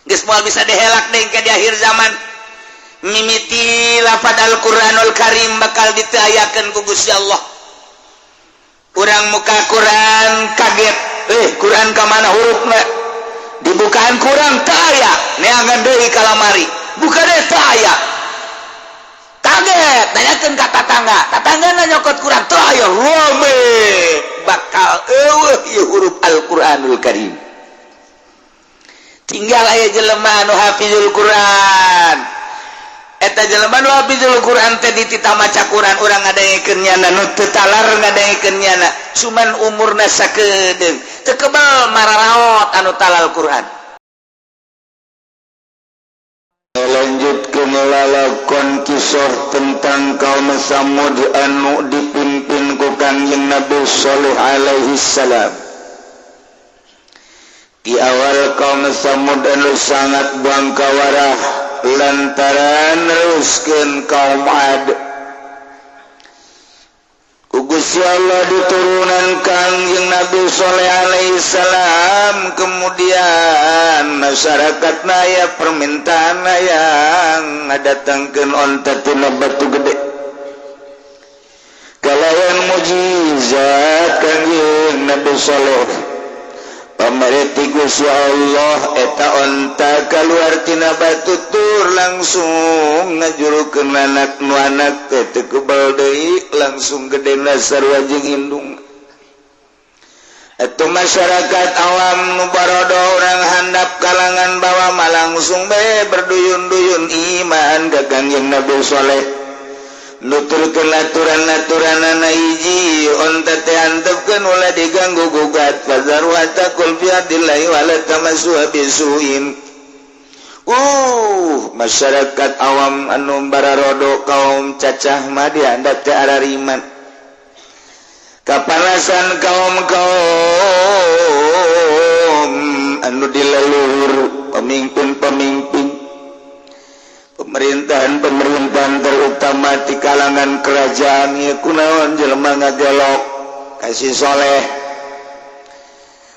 Geus moal bisa dihelak deui ke di akhir zaman. Mimiti lafad Al-Qur'anul Karim bakal diteayakeun ku Gusti Allah. Urang muka Quran kaget, eh, Quran ka mana hurufna? Dibukaan Quran teu aya, neangan deui ka lamari, buka deui, teu aya. Kaget, nanyakeun ka tatangga, tatangga nyokot Quran, teu aya. Rame, bakal eueuh ieu huruf Al-Qur'anul Karim. Tinggal aya jelema anu hafizul Quran. Eta jelema nu hafizul Quran teh dititah maca Quran, urang ngadengekeun nyana, nu teu talar ngadengekeun nyana, cuman umurna sakedeung, teu kebal mararaot anu talal Quran. Lanjut ke lalakon kisah tentang kaum Samud anu dipimpin ku Kangjeng Nabi Shalih alaihi salam. Di awal kaum Samud anu sangat bangkawarah lantaran neruskeun kaum Ad. Ku Gusti Allah diturunan Kangjeng Nabi Shalih alaihi salam. Kemudian masyarakat naya permintaan yang ngadatangkeun onta tina batu gede kalayan mujizat Kangjeng Nabi Shalih. Pamareti Gusti Allah, eta onta keluar tina batu tur langsung ngajurukeun anak. Nu anak teh teu kebal deui, langsung gede sarua jeung indung. Itu masyarakat awam nu barodo, orang handap, kalangan bawah mah langsung be berduyun-duyun iman ka Kangjeng Nabi Soleh. Nuturkeun aturan-aturan. Hiji, onta teh antepkeun, ulah diganggu gugat. Fadzaruha ta'kul fi ardillahi wala tamassuha bisuin. Masyarakat awam anu bararodo, kaum cacah mah dihandap teh arariman. Kapanasan kaum kaum anu di leluhur, pemimpin-pemimpin, pemerintahan-pemerintahan, terutama di kalangan kerajaan ya, kunaon jelema ngagelok kasih soleh?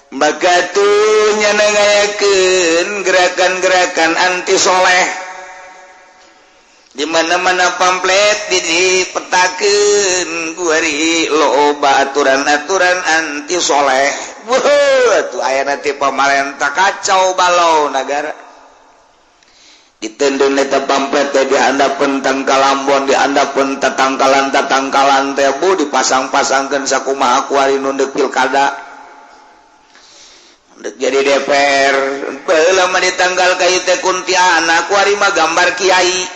Maka tuh nyana ngayakeun gerakan-gerakan anti soleh. Di mana-mana pamflet dipetakeun kuari loba aturan-aturan anti soleh. Wah, tuh aya nanti pamarentah kacau balau negara. Ditendun eta pamflet teh, dihandapeun tangkalambon, dihandapeun tatangkalan tatangkalan teh, bu, dipasang-pasangkeun sakumaha kuari nu deuk pilkada, dek jadi DPR. Baheula mah di tanggal kayu teh kuntianak, kuari mah gambar kiai.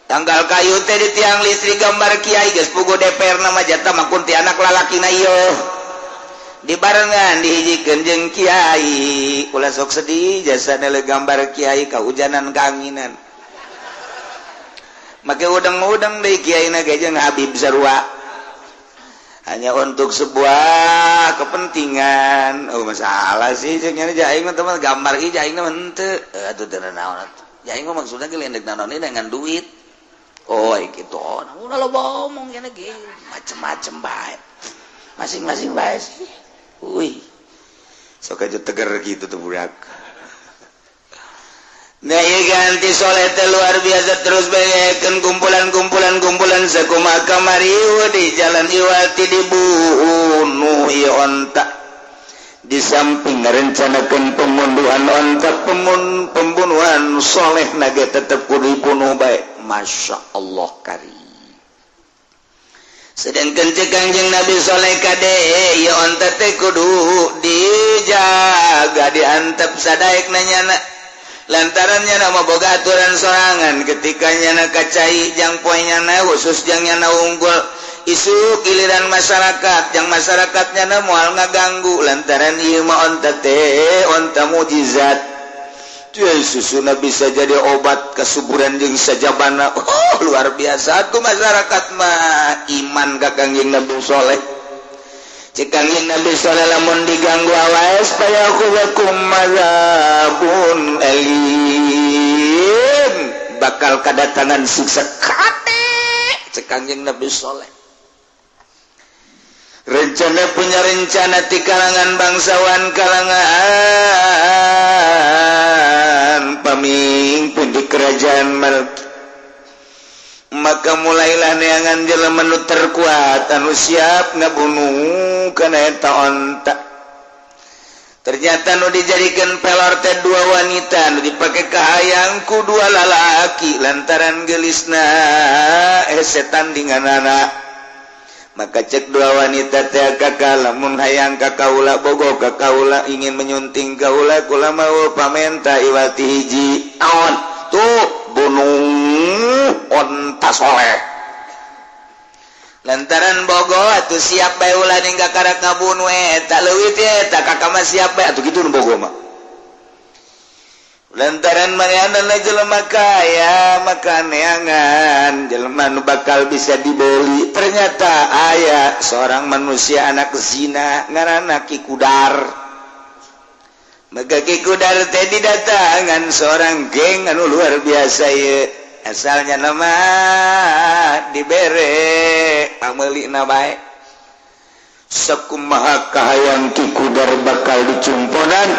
Tanggal kayu teh di tiang listrik gambar kiai. Geus puguh DPR nama jatah mah kuntianak lalakina ieu dibarengan dihijikeun jeung kiai. Ulah sok sedih, jasa nele gambar kiai kahujanan keanginan, make udang-udang deui kiai na ge jeung Habib sarua, hanya untuk sebuah kepentingan. Oh, masalah sih cek nya aing mah teman gambar ieu, aing mah henteu atuh, teu naon atuh. Aing mah maksudna ge lain naon dengan duit. Oh, gitu. Oh, udah lo ngomong ya ge macem-macem bae, masing-masing bae sih. Wih, sok aja tegar gitu tuh budak. Nah, iya, ganti soleh teh luar biasa. Terus banyakan kumpulan-kumpulan kumpulan sakumaha kamari di jalan iwati dibunuh ieu onta. Di samping ngarencanakeun pembunuhan onta, pembunuhan soleh naga tetep kudu dibunuh bae. Masya Allah karim. Sedangkan cek Kangjeng Nabi Soleh, kade ya, onta teh kudu dijaga, diantep sadaek nanyana, lantaran nyana mah boga aturan sorangan. Ketika nyana kacai jang poe nyana khusus, jang nyana unggul, isuk giliran masyarakat, yang masyarakatnya na moal ngaganggu, lantaran ieu mah onta teh onta mujizat. Susuna bisa jadi obat kesuburan jeung sajabana. Oh, luar biasa tuh masyarakat mah iman ka Kangjeng Nabi Soleh. Cek Kangjeng Nabi Soleh, lamun diganggu awas faya'khudzakum adzabun alim, bakal kedatangan siksa kate, cek Kangjeng Nabi Soleh. Rencana punya rencana di kalangan bangsawan, kalangan kerajaan Malki. Maka mulailah neangan jelema nu terkuat anu siap ngabunuh kana eta onta. Ternyata nu dijadikan pelor teh dua wanita, nu dipake kahayang ku dua lalaki lantaran gelisna hese tandinganana. Maka cek dua wanita teh, "Kakak, lamun hayang ka kaula, bogoh ka kaula, ingin menyunting kaula, kula mau pamenta iwati hiji." "Naon tuh?" "Bunuh onta Soleh." Lantaran bogoh atuh siap bae, ulah ningga karak ngabunuh eta leuwih teh eta kakak mah siap bae atuh, kitu nu bogoh mah. Lantaran manehna jelema kaya, maka neangan jelema nu bakal bisa dibeli. Ternyata aya seorang manusia anak zina ngaranna Ki Kudar. Maka Ki Kudar teh didatangan seorang geng anu luar biasa ye, asalnya nama dibere pameulina bae. Sakumaha kahayang Ki Kudar bakal dicumponan,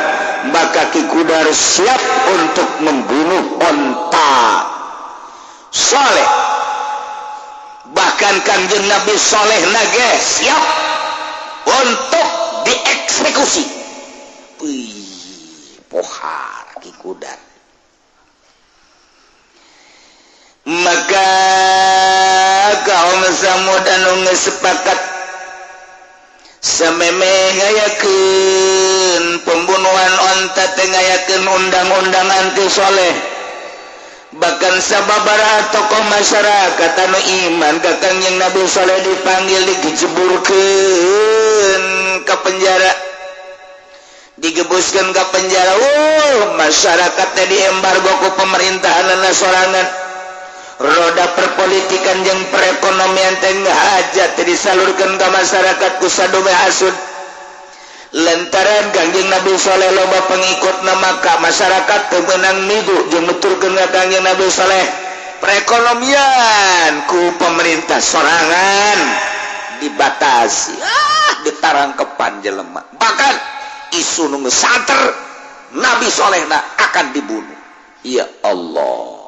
maka Ki Kudar siap untuk membunuh onta Soleh. Bahkan Kanjeng Nabi Soleh nage siap untuk dieksekusi. Wih, pohar Ki Kudar. Maka kaum Samud anu geus sepakat sameme ngayakeun pembunuhan onta teh, ngayakeun undang-undang anti Soleh. Bahkan sababaraha tokoh masyarakat anu iman ka Kangjeng Nabi Soleh dipanggil, digejeburkeun ke penjara, digebuskan ke penjara. Oh, masyarakat teh diembargo ku pemerintahan sorangan. Roda perpolitikan jeung perekonomian teh hajat teh disalurkan ke masyarakat ku sadome hasud. Lantaran Kangjeng Nabi Soleh loba pengikut, maka masyarakat teu meunang migu jeung nuturkeun ka Kangjeng Nabi Soleh. Perekonomian ku pemerintah sorangan dibatasi, ah, ditarangkepan jelema. Bahkan isu nu santer, Nabi Solehna akan dibunuh. Ya Allah.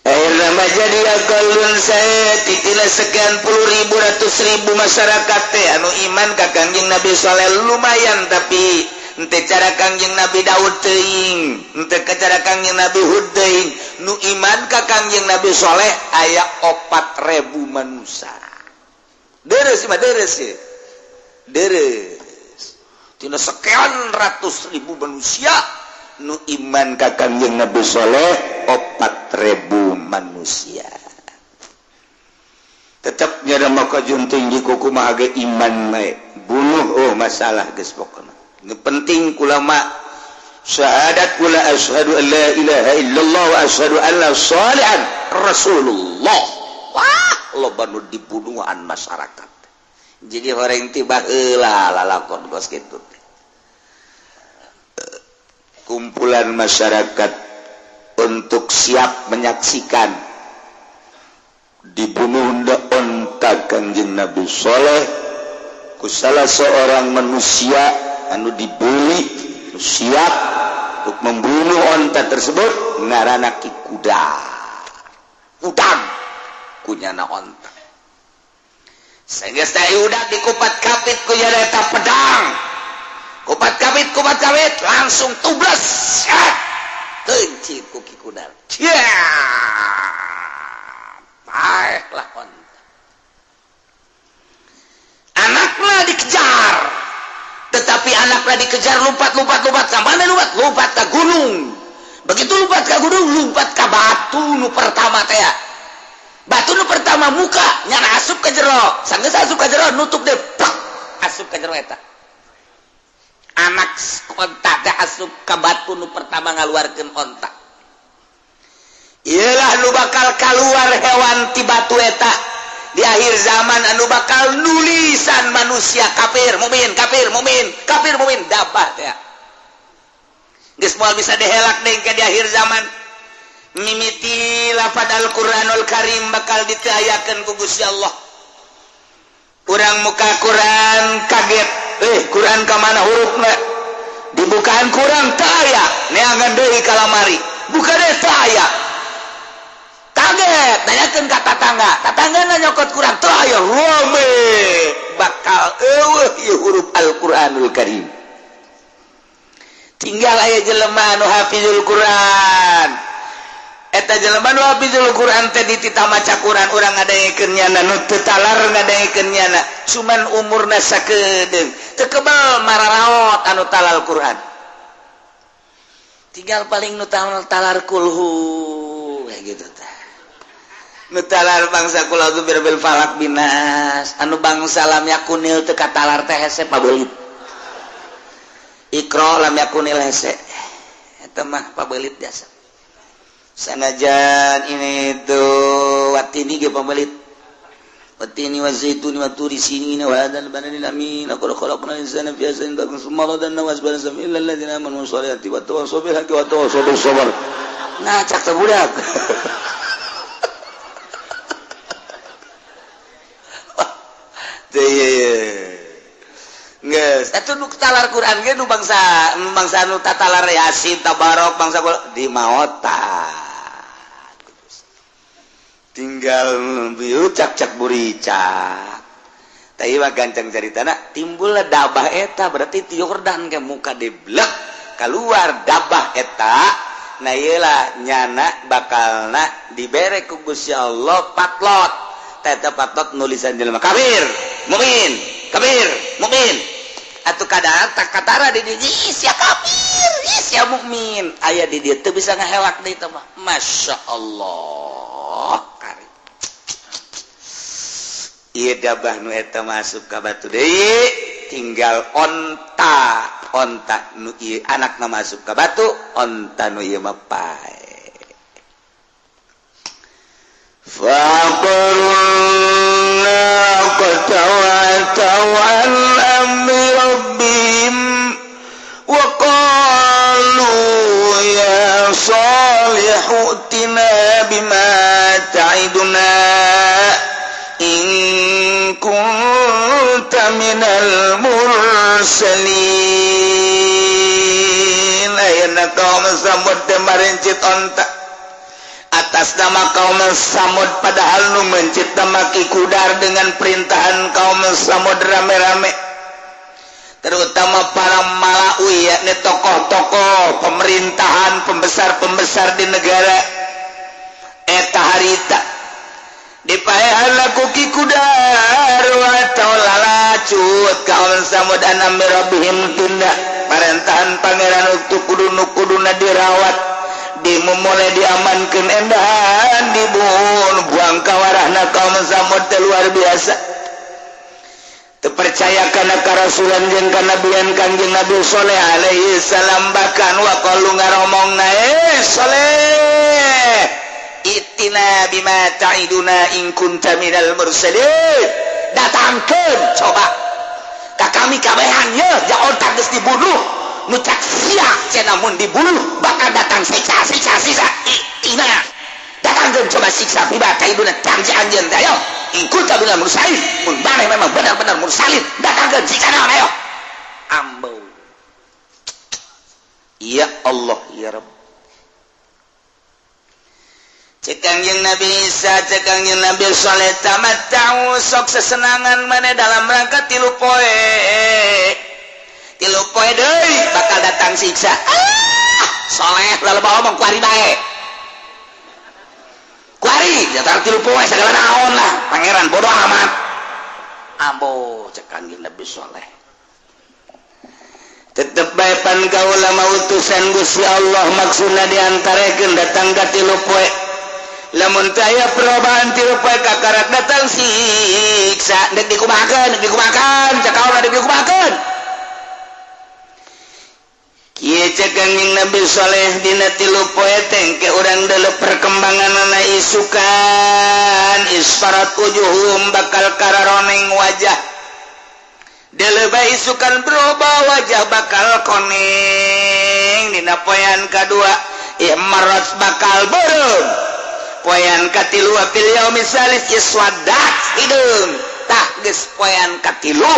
Akhirnya jadi akalun saya titina sekian puluh ribu, ratus ribu masyarakat teh anu iman ka Kangjeng Nabi Soleh lumayan, tapi ente cara Kangjeng Nabi Daud teuing, ente ke cara Kangjeng Nabi Hud teuing. Nu iman ka Kangjeng Nabi Soleh aya 4000 manusia. Deres mah, deres ya, deres. Tina sekian ratus ribu manusia, nu iman ka Kangjeng Nabi Soleh 4000 manusia. Tetap nyada maka junting di kuku mah iman bae bunuh. Oh, masalah geus pokona. Nu penting kula mah syahadat kula, asyhadu an la ilaha illallah wa asyhadu anna salihan rasulullah. Wah, loba nu dibunuhan masyarakat. Jadi orang tiba heula lalakon kos kitu. Kumpulan masyarakat untuk siap menyaksikan dibunuh onta Kanjeng Nabi Soleh ku salah seorang manusia anu dibeli, siap untuk membunuh onta tersebut, ngaranna Ki Kuda. Udang kunyana onta. Sehingga saya udah dikupat kapit kunyana eta pedang, kupat kapit, kupat kapit, langsung tubles kencit ku Ki Kudar. Baiklah, onta anaknya dikejar, tetapi anaknya dikejar, lompat, lompat, lompat ke mana? Lompat, lompat ke gunung. Begitu lompat ke gunung, lompat ke batu nu pertama teh. Batu nu pertama muka nyana asup ke jero. Sanggeus asup ke jero, nutup deh, plak, asup ke jero. Eta anak onta teh asup ke batu nu pertama, ngaluarkeun onta. Iyalah, nu bakal keluar hewan ti batu eta di akhir zaman anu bakal nulisan manusia kafir mukmin, kafir mukmin, kafir mukmin, dapat ya. Geus moal bisa dihelak deui ke di akhir zaman. Mimiti lafad Al-Qur'anul Karim bakal diteayakeun ku Gusti Allah. Urang muka Quran kaget, eh, Quran ka mana hurufna? Dibukaan ku urang teu aya, neangan deui ka lamari, buka deui teu aya. Kaget, nanyakeun ka tatangga, tatangga nyokot ku urang teu aya. Rame, bakal euweuh ieu huruf Al-Qur'anul Karim. Tinggal aya jelema anu hafizul Quran. Eta jelema nu hafizul Quran teh dititah maca Quran, urang ngadengekeun nyana. Nu teu talar ngadengekeun nyana, cuman umurna sakedeung, teu kebal mararaot. Anu talar Quran tinggal paling nu talar, talar kulhu kayak gitu tah, nu talar bangsa qul a'udzu birabbil falaq, binnas. Anu bangsa lam yakunil teu katalar teh hese pabelit. Iqra, lam yakunil hese, eta mah pabelit jasa. Sanajan ini tuh watini ge pabelit. Watini wa zaituni wa turi sinina wa hadzal baladil amin laqad khalaqnal insana fi ahsani taqwim tsumma radadnahu asfala safilin illa alladziina amanu wassalihati wa tawassaw bil haqqi wa tawassaw bis sabr. Nah, cak teh budak. Geus, eta nu talar Quran ge nu bangsa bangsa nu tatalar Yasin, Tabarok, bangsa di maota. Tinggal bieu cak-cak buricak. Tapi mah gancang caritana, timbullah dabah eta berarti ti Yordan ke muka deblek keluar dabah eta. Nah, iyalah nyana bakalna dibere ku Gusti Allah patlot. Eta patlot nulisan jelema kafir, mukmin, kafir, mukmin. Atuh kadang tak katara di dieu sia kafir, sia mukmin. Aya di dieu teu bisa ngahelak deui teh mah. Masya Allah. Kari. Ieu dabah nu eta masuk ka batu deui, tinggal onta, onta nu ieu anakna masuk ka batu, onta nu ieu mah pae. فعقروا الناقة وعتوا عن أمر ربهم وقالوا يا صالح ائتنا بما تعدنا إن كنت من المرسلين. Ayeuna kaum Samud teh marencit onta atas nama kaum Samud, padahal nu mencit Ki Kudar dengan perintahan kaum Samud rame-rame, terutama para malaui, yakni tokoh-tokoh pemerintahan, pembesar-pembesar di negara eta harita. Dipaehan ku Ki Kudar atau lalacut kaum Samud an amri rabbihim, tunda parentahan pangeran untuk kudu nu kuduna dirawat, dimulai diamankan, endahan dibunuh buang kawarahna. Kaum Samud teh luar biasa, terpercaya karena karasulan jeung kanabian Kangjeng Nabi Soleh alaihi salam. Bahkan waqalu, ngaromong, eh Soleh, i'tina bima ta'iduna in kunta minal mursalin. Datangkeun coba ka kami kabehan ye ja onta geus dibunuh, nu cak sia cenah mun dibunuh bakal datang siksa, siksa, siksa. I'tina, datangkeun coba siksa, bima ta'iduna, janji anjeun teh, ayo, in kunta minal mursalin, mun maneh memang benar-benar mursalin, datangkeun siksa naon, ayo. Ambo ya Allah ya Rabb. Cek Kangjeng Nabi Isa, cek Kangjeng Nabi Saleh, tamatta'u, sok sesenangan mana dalam rangka 3 poe, 3 poe deui bakal datang siksa. Ah, Soleh lalu ngomong, kuari bae, kuari datang 3 poe segala naon lah, pangeran bodoh amat. Ambo, cek Kangjeng Nabi Soleh, Tetep bae pan kaula mah utusan Gusti Allah. Maksudna diantarekeun datang ka 3 poe, lamun taya perubahan 3 poe kakarak datang siksa, dek dikumahakeun, dek dikumahakeun, cek kaula, dek dikumahakeun. Kieu cek Kangjeng Nabi Soleh, dina 3 poe teh ke urang deuleu perkembangan isukan isfarat wujuhum, bakal kararoneng wajah. Deuleu bae, isukan berubah wajah, bakal koneng. Dina poean kadua ihmarat, bakal beureum. Poean katilu fil yaumi salis iswadat, hideung. Tah, geus poean katilu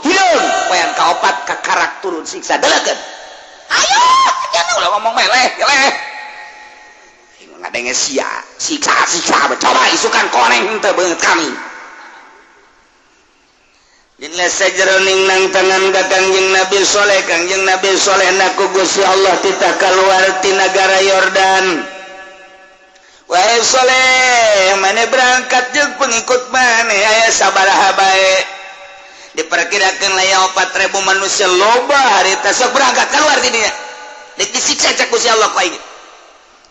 hideung, poean kaopat kakarak turun siksa. Delekeun. Kadenge sia siksa siksa, coba isukan koneng teu beungeut kami. Dina sajeroning nang tangan ka Kangjeng Nabi Soleh, Kangjeng Nabi Soleh na ku Gusti Allah titah keluar ti negara Yordan. Wahai Soleh, maneh berangkat jeung pengikut maneh aya sabaraha bae? Diperkirakan aya 4000 manusia, loba harita. Sok berangkat keluar ti dinya, dek disiksa cek Gusti Allah ku aing.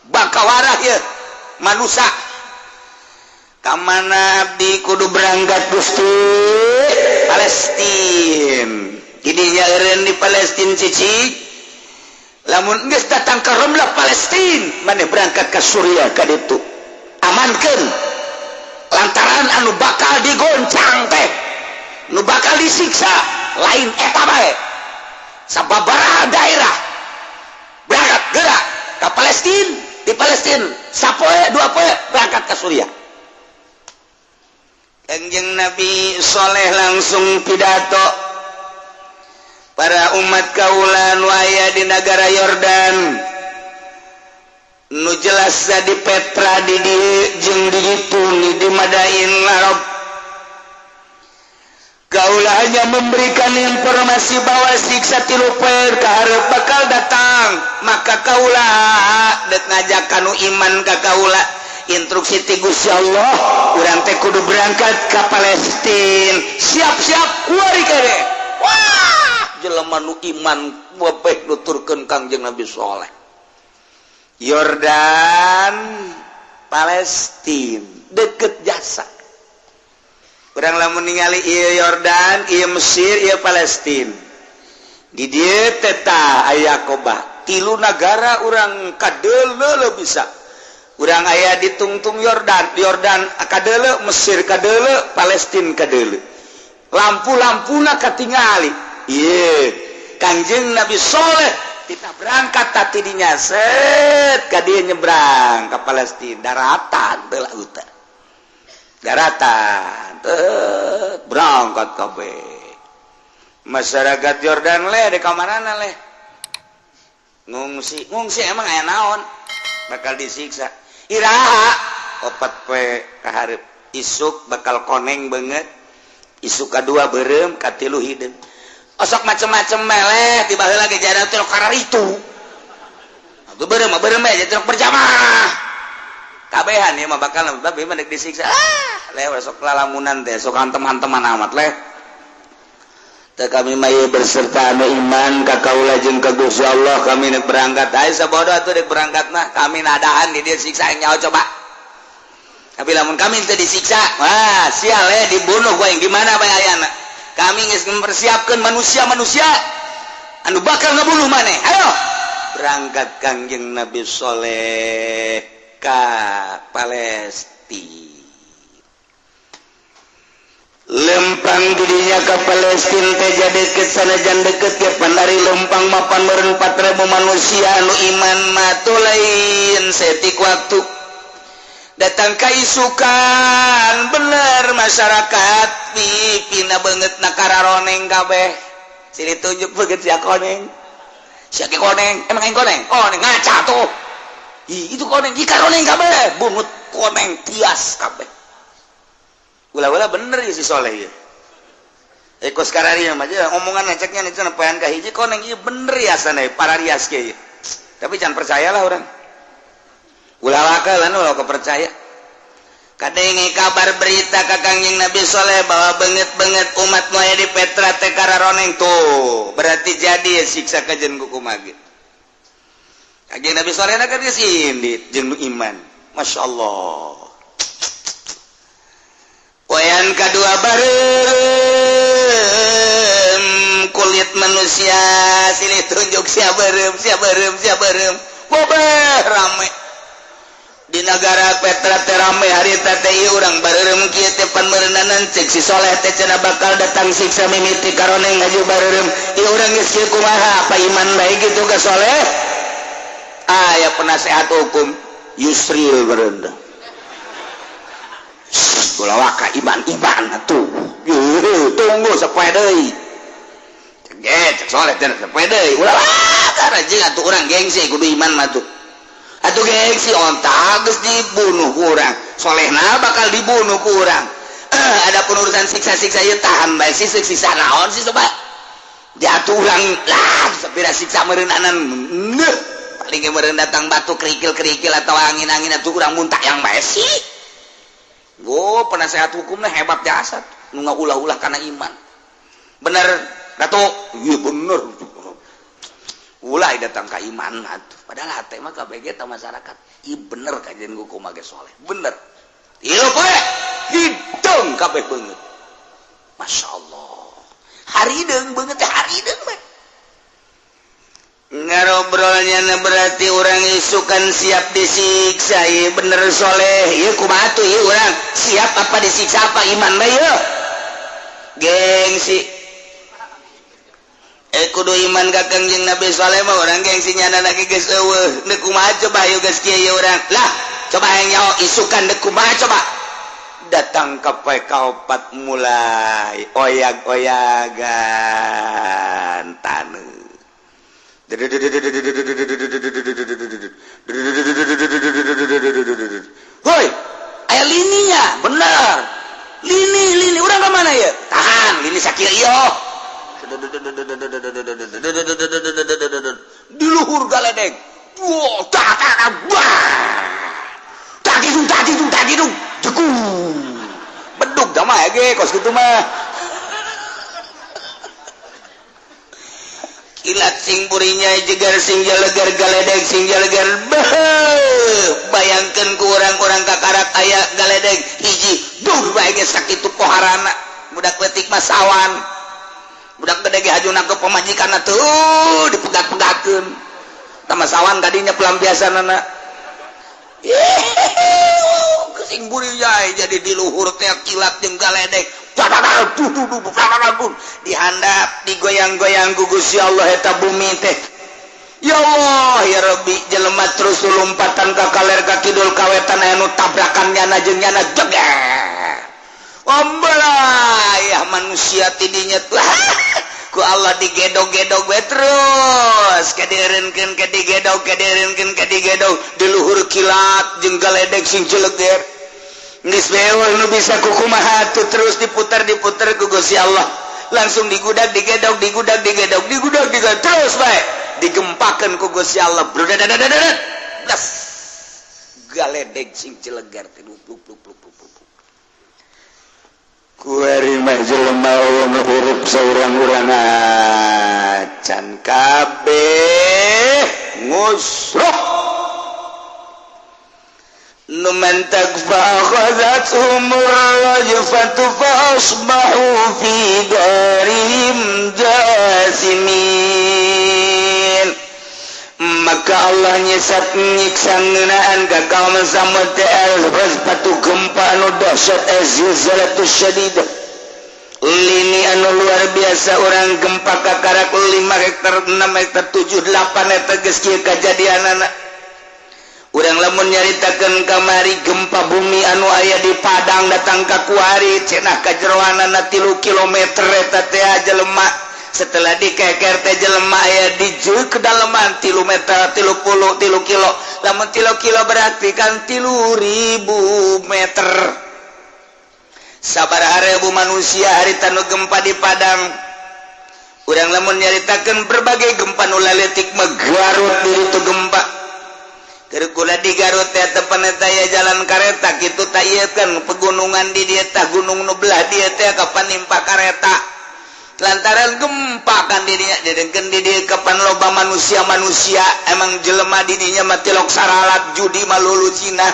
Bangkawarah ya manusia. Kamana abdi kudu berangkat, Gusti? Palestin. Didinya eureun di Palestin cicik. Lamun geus datang ke Ramlah Palestin, maneh berangkat ke Suriah ka ditu, amankeun, lantaran anu bakal digoncang teh, nu bakal disiksa lain eta bae, sababaraha daerah. Berangkat gerak ke Palestin. Di Palestin sapoe 2 poe berangkat ke Suriah. Kanjeng Nabi Soleh langsung pidato, "Para umat kaula nu aya di negara Yordan, nu jelas di Petra di dieu jeung di ditu di Madain Arab, kaula hanya memberikan informasi bahwa siksa 3 poe kaharep bakal datang. Maka kaula dek ngajak kanu iman ka kaula. Instruksi ti Gusti Allah, urang teh kudu berangkat ke Palestina. Siap-siap kuari kene." Wah, jelema nu iman webeh nuturkeun Kangjeng Nabi Soleh. Yordan Palestina deket jasa. Urang lamun ningali ieu Yordan, ieu Mesir, ieu Palestina, di dieu teh tah aya Aqabah, tilu nagara urang kadeuleu. Bisa urang aya di tungtung Yordan, Yordan kadeuleu, Mesir kadeuleu, Palestina kadeuleu, lampu-lampuna katingali. Ieu Kangjeng Nabi Soleh kita berangkat tadi dinya, set ka dieu nyebrang ke Palestina, daratan teu lautan, daratan teu berangkat kabeh. Masyarakat Yordan leh di kamarana leh ngungsi ngungsi, emang aya naon, bakal disiksa iraha? 4 poe kaharep isuk bakal koneng banget, isuk kedua berem, katilu hideung. Osok macem-macem meleh tiba lagi jalan teh karar itu. Atuh berem mah berem aja teh berjamaah kabehan ya mah bakal tapi mah disiksa. Ah leh, sok lalamunan teh sok hantem-hanteman amat leh. Teu kami mah ieu berserta anu iman ka kaula jeung ka Gusti Allah. Kami nek berangkat aya sabodo atuh dek berangkat mah. Kami nadahan di dieu siksa yang nyawa coba, tapi lamun kami teu disiksa, wah sial eh, dibunuh gua yang gimana bae ayana. Kami geus mempersiapkan manusia-manusia anu bakal ngebunuh maneh. Ayo berangkat. Kangjeng Nabi Soleh ka Palestina, lempang didinya ke Palestina teh jadi sanajan deket ke pan dari lempang mapan meureun 4000 manusia anu iman mah lain setik waktu datang ka isukan bener masyarakat pipina banget na kararoneng kabeh. Sini tunjuk beget sia koneng, sia koneng, emang aing koneng, koneng ngaca tuh. Ih, itu koneng, ih koneng kabeh bungut koneng tias kabeh. Ulah-ulah bener ya si Soleh ya. Eko sekarang ini aja omongan ngeceknya nih cenah poean kahiji koneng, iya bener ya sana para rias ke. Tapi jangan percayalah orang. Ulah wakalan ulah kepercaya. Kadenge kabar berita ka Kangjeng Nabi Soleh bahwa banget-banget umat nu aya di Petra teh kararoneng tuh. Berarti jadi ya siksa kajen ku kumaha. Kangjeng Nabi Soleh kan geus indit jeung nu iman. Masya Allah. Poean kedua bareng kulit manusia, silih tunjuk sia berem, sia berem, sia berem, bobeh rame di negara Petra teh rame harita teh. Ieu urang bareureum kieu teh pan meureunanan cek si Soleh teh cenah bakal datang siksa mimiti karoneng ngaju bareureum. Ieu urang geus kieu kumaha, apa iman bae gitu ka Soleh? Aya penasehat hukum Yusril berendah. Ulah waka iman iman atuh. Tunggu sapoe deui. Cek cek Soleh teh sapoe deui. Ulah waka rajin atuh, urang gengsi kudu iman mah tuh. Atuh gengsi onta geus dibunuh ku urang, solehna bakal dibunuh ku urang. Ada urusan siksa-siksa ieu tahan bae sih, siksa naon sih coba? Jatuh urang lah sapira siksa meureunanan. Neuh, paling ge meureun datang batu kerikil-kerikil atau angin-angin, atuh urang muntah yang bae sih. Go penasehat hukumnya hebat jasa nu ngaulah-ulah karena iman. Bener Ratu? Iya bener. Ulah datang ke iman atuh. Padahal hate mah KBG ta masyarakat. Iya bener kajian hukum ge soleh. Bener. Iya poe hidung kabeh beungeut. Masya Allah. Harideung beungeut teh, harideung we. Ngarobrolnya berarti orang isukan siap disiksa. Iya bener soleh. Iya kumaha tuh, iya orang siap apa disiksa apa iman bae ieu. Gengsi. Eh, kudu iman ka Kangjeng Nabi Saleh mah orang gengsi nyana lagi geus eueuh. Deuk kumaha coba ieu geus kieu ieu urang. Lah, coba yang nyaho isukan deuk kumaha coba. Datang ke poe kaopat mulai oyag-oyagan taneuh. Woi, aya lininya, bener. Lini, lini, urang ke mana ya? Tahan, lini sakieu ieu. Di luhur galedeg. Wah, tak tak wah. Tak hidung, tak hidung, tak hidung. Jeku. Bedug dah mah ge kos kitu mah. Kilat sing burinya jegar sing jalegar galedeg sing jalegar. Bayangkan ku orang-orang kakarak aya galedeg hiji duh bae ge sakitu poharana. Budak leutik mah sawan, budak gede ge haju nangkep pamajikanna tuh dipegat-pegatkeun tah sawan kadinya pelampiasanana. Sing burinya jadi di luhur teh kilat jeung galedeg dihandap digoyang-goyang ku Gusti Allah eta bumi teh. Ya Allah ya Rabbi, jelema terus lompatan ka kaler ka kidul kawetan anu tabrakan nyana jeung nyana jeger. Ombelah ya manusia tidinya tuh ku Allah digedog-gedog we terus kadieureunkeun kadigedog kadieureunkeun kadigedog di luhur kilat jeung galedeg sing jeleger. Geus beul nu bisa kukumaha tuh terus diputar-diputar ku Gusti Allah. Langsung digudag digedog digudag digedog digudag digedog terus bae digempakeun ku Gusti Allah. Brudadadadadad. Blas. Galedeg sing jeleger teh pluk pluk pluk pluk pluk. Kuari mah jelema nu hirup saurang-urang acan kabeh ngusruh. Numan takfa akhadhathum rajfatu fa asbahu fi darihim jasimin. Maka Allah nyesat nyiksa ngeunaan ka kaum Samud teh al-rajfatu gempa anu dahsyat az-zilzalatus syadidah. Lini anu luar biasa orang gempa kakarak 5 hektar 6 hektar 7 8 hektar geus kieu kajadianana. Urang lamun nyaritakeun kamari gempa bumi anu aya di Padang datang ka kuari cenah kajeroanana 3 kilometer eta teh jelema. Setelah dikeker teh jelema aya di jeu kedalaman 3 meter 30 3 kilo. Lamun 3 kilo berarti kan 3000 meter. Sabaraha ribu manusia harita nu gempa di Padang. Urang lamun nyaritakeun berbagai gempa nu laletik mah Garut di ditu gempa. Keur kula di Garut teh tepan eta aya jalan kareta kitu ta ieu kan pegunungan di dieu tah gunung nu belah dieu teh kapan nimpa kareta. Lantaran gempa kan di dinya didengkeun di dieu kapan loba manusia-manusia emang jelema di dinya mah tilok saralat judi malulu Cina.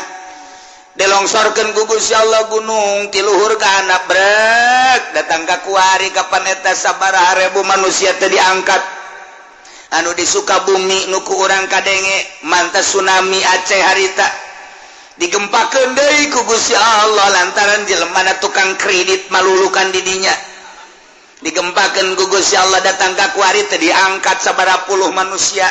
Dilongsorkeun ku Gusti Allah gunung ti luhur ka handap brek datang ka kuari kapan eta sabaraha ribu manusia teh diangkat. Anu di Sukabumi nu ku urang kadenge mantas tsunami Aceh harita digempakeun deui ku Gusti Allah lantaran jelema tukang kredit malulukan di dinya. Digempakeun ku Gusti Allah datang ka kuari teh diangkat sabaraha puluh manusia.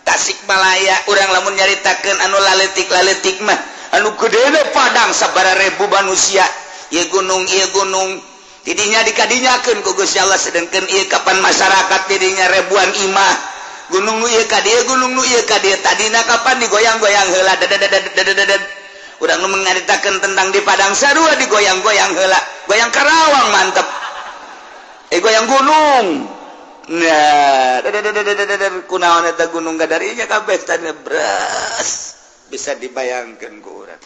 Tasikmalaya urang lamun nyaritakeun anu laletik-laletik mah anu gedena Padang sabaraha ribu manusia. Ieu gunung ieu gunung tidinya dikadinyakeun ku Gusti Allah sedengkeun ieu kapan masyarakat tidinya ribuan imah Gunung nu ieu ka dieu, gunung nu ieu ka dieu. Tadina kapan digoyang-goyang heula, dadadadadadadad. Urang nu mengaritakeun tentang di Padang sarua digoyang-goyang heula. Goyang Karawang mantep. Eh, goyang gunung. Nah, dadadadadadad, kunaon eta gunung gadarinya kabeh tadi beras. Bisa dibayangkan ku urang.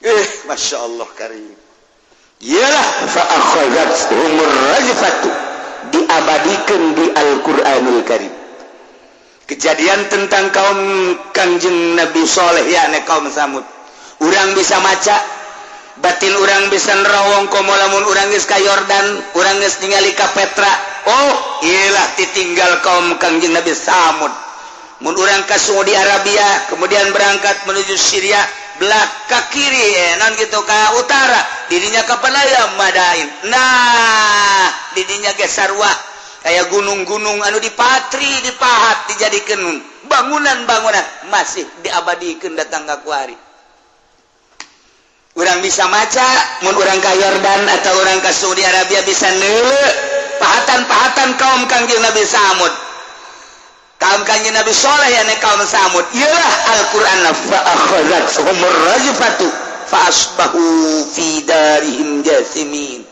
Eh, Masya Allah karim. Iyalah, fa akhadhathumur rajfatu, diabadikan di Al-Qur'anul Karim. Kejadian tentang kaum Kangjeng Nabi Soleh, ya kaum Samud. Urang bisa maca, batin urang bisa nerawong, komo lamun urang geus ka Yordan, urang geus ningali ka Petra. Oh, iyalah ditinggal kaum Kangjeng Nabi Samud. Mun urang ka Saudi Arabia, kemudian berangkat menuju Syria, belah ke kiri, non gitu, ke utara, dirinya kapan aya Madain. Nah, didinya ge sarua kayak gunung-gunung anu dipatri, dipahat, dijadikan bangunan-bangunan, masih diabadikan datang ke kuari. Urang bisa maca mun urang ka Yordan atau urang ke Saudi Arabia, bisa neuleu pahatan-pahatan kaum Kangjeng Nabi Samud, kaum Kangjeng Nabi Soleh, ya kaum Samud. Iyalah Al-Qur'an, fa akhadhathumur rajfatu fa asbahu fi darihim jasimin.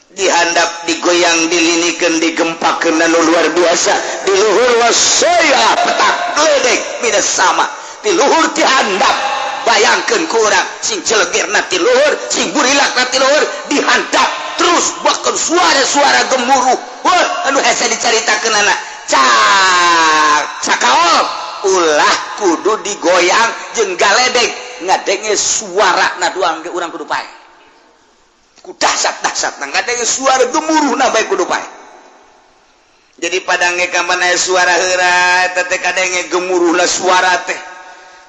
Dihandap, digoyang, dilinikan, digempakeun anu luar biasa di luhur, wasaya petak geledek minas sama di luhur, dihandap. Bayangkan kurang sing celegerna ti luhur, sing burilakna ti luhur, dihandap terus, bahkan suara-suara gemuruh. Wah, anu hese dicaritakeun anak cak cakaol ulah kudu digoyang jeung galedek, ngadenge suara na doang ge urang kudu pae ku dahsyat-dahsyat. Nah, ngadenge suara gemuruh na bae kudu pae. Jadi Padang ge kapan aya suara heura eta teh kadenge gemuruh lah suara teh,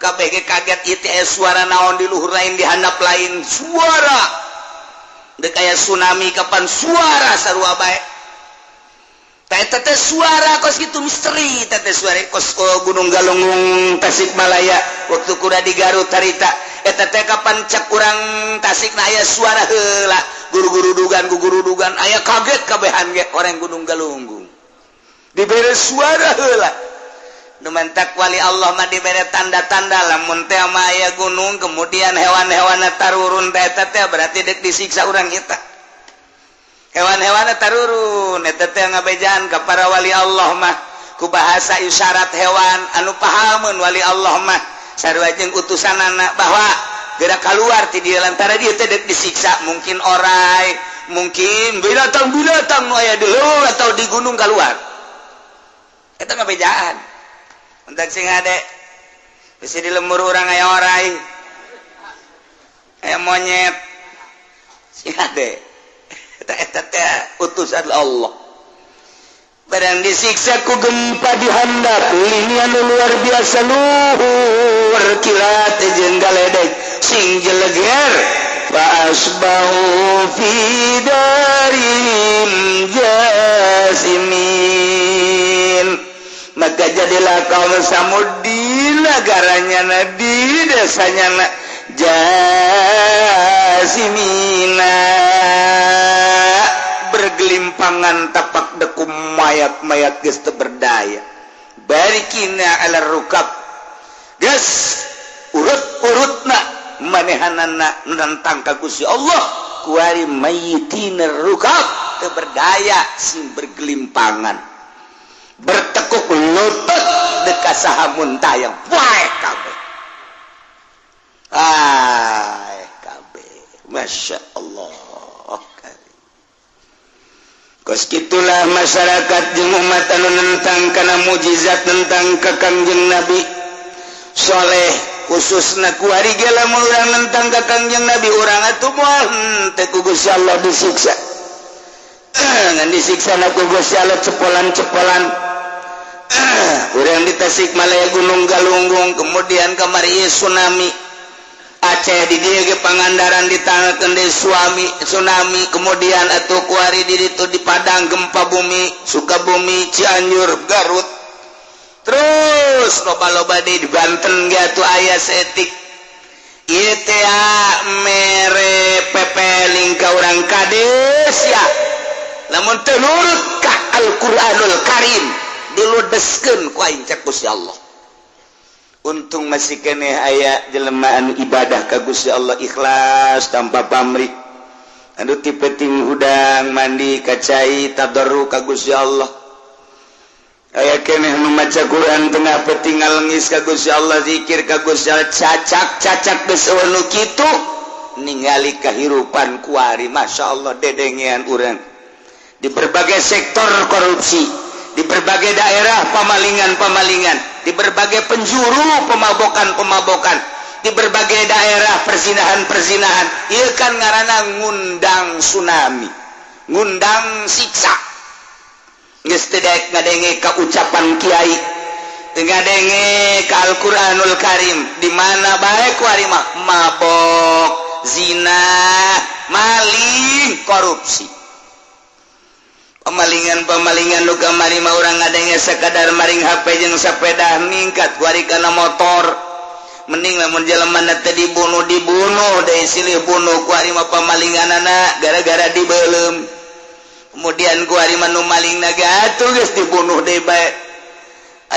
kabeh ge kaget, ieu teh aya suara naon di luhur lain, di handap lain suara. Dek aya tsunami kapan suara sarua bae. Tah, eta teh suara kos kitu, misteri eta teh suara kos Gunung Galunggung, Tasikmalaya. Waktu kuda di Garut harita, eta teh kapan cek urang Tasik na aya suara heula, guru-guru dugan, guru dugan aya kaget kabehan ge orang Gunung Galunggung dibere suara heula. Nu mantak wali Allah mah dibere tanda-tanda, lamun teh mah aya gunung kemudian hewan-hewan tarurun teh, eta teh berarti dek disiksa urang kita. Hewan-hewan tarurun eta teh ngabejaan ka para wali Allah mah ku bahasa isyarat hewan anu pahamun wali Allah mah, sarua jeung utusanana, bahwa gerak keluar ti dieu lantaran dia teh dek disiksa, mungkin orai, mungkin binatang-binatang nu aya di leuweung atau di gunung keluar. Eta ngabejaan untuk sing ade bisa di lembur urang aya orai, aya monyet, sing ade. Eta eta teh utusan Allah. Barang disiksa ku gempa dihandap linian luar biasa luhur, kilat jeung galedek sing jeleger, fa asbahu fi darihim jasimin. Maka jadilah kaum Samud di negaranya na, di desanya na, jasimina, bergelimpangan tapak deku mayat-mayat, geus teu berdaya, barikina ala rukab, geus urut-urutna manehanana nentang ka Gusti Allah, kuari mayitina rukab, teu berdaya, sing bergelimpangan, bertekuk lutut dekat saha muntayang, wae kabeh, ah kabeh. Masya Allah. Kos gitulah masyarakat jeung umat anu nentang kana mujizat, tentang ka Kangjeng Nabi Soleh khususna. Kuari ge lamun urang nentang ka Kangjeng Nabi, urang atuh moal henteu ku Gusti Allah disiksa, ngan disiksa na ku Gusti Allah cepolan-cepolan. Urang di Tasikmalaya Gunung Galunggung, kemudian kamari tsunami Aceh, di dieu ge Pangandaran ditangakeun deui suami tsunami, kemudian atuh kuari di ditu di Padang gempa bumi, Sukabumi, Cianjur, Garut, terus loba-loba di Banten ge atuh aya seetik. Ieu teh mere pepeling ka urang kades ya, lamun teu nurut ka Al-Qur'anul Karim. Diludeskeun ku aing, cek Gusti Allah. Untung masih keneh aya jelema anu ibadah ka Gusti Allah ikhlas tanpa pamrih, anu ti peuting hudang mandi ka cai tadarru ka Gusti Allah. Aya keneh nu maca Quran tengah peuting, ngalengis ka Gusti Allah, zikir ka Gusti Allah. Cacak cacak geus nu kitu ningali kahirupan kuari, Masya Allah, dedengean urang di berbagai sektor korupsi, di berbagai daerah pemalingan-pemalingan, di berbagai penjuru pemabokan-pemabokan, di berbagai daerah perzinahan-perzinahan. Ieu kan ngaranna ngundang tsunami, ngundang siksa. Geus teu daek ngadenge ka ucapan kiai, teu ngadenge ka Al-Qur'anul Karim. Di mana bae kuari mah mabok, zina, maling, korupsi, pemalingan pemalingan. Nu kamari mah urang ngadenge sekadar maling HP jeung sepeda, ningkat kuari kana motor. Mending lamun jelema teh dibunuh, dibunuh deui, silih bunuh. Kuari mah pemalinganana gara-gara dibeuleum. Kemudian kuari mah nu maling naga atuh geus dibunuh deui bae.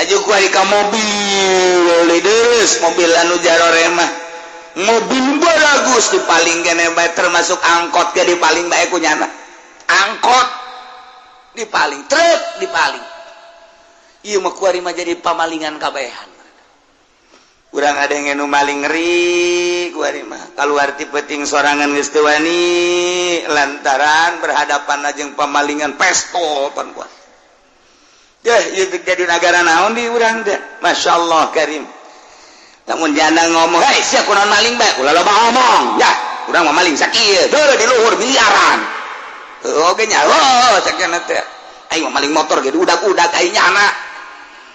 Aju kuari ka mobil deus, mobil anu jarore mah mobil bagus dipaling kene bae, termasuk angkot ge dipaling bae ku nyana. Angkot dipaling, truk dipaling. Ieu mah kuari mah jadi pamalingan kabehan. Urang ada yang nu maling ngeri kuari mah. Keluar ti peuting sorangan geus teu wani lantaran berhadapan jeung pamalingan pestol pan kuat. Ya, ieu jadi negara naon di urang teh? Masya Allah Karim. Namun janda ngomong, "Hei, sia kunaon maling bae? Ulah loba ngomong. Ya, urang mah maling sakieu, deuh di luhur miliaran." Oge nya, oh, cek teh. Aing mah maling motor ge udak-udak aing nyana.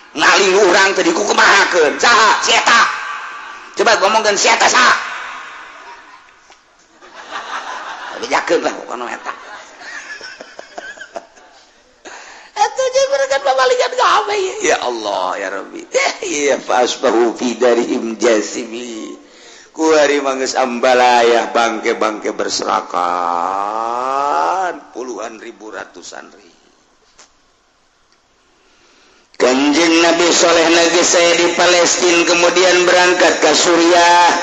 Ngaling urang teh dikukumahakeun. Saha? Si eta. Coba ngomongkeun si eta saha? Bejakeun lah pokona eta. Atuh jeung mereka pamalingan kabeh. Ya Allah ya Rabbi. Ya fa asbahu fi darihim jasimin. Kuari mah geus ambalayah, bangke-bangke berserakan puluhan ribu, ratusan ribu. Kanjeng Nabi Soleh lagi saya di Palestina, kemudian berangkat ke Suriah.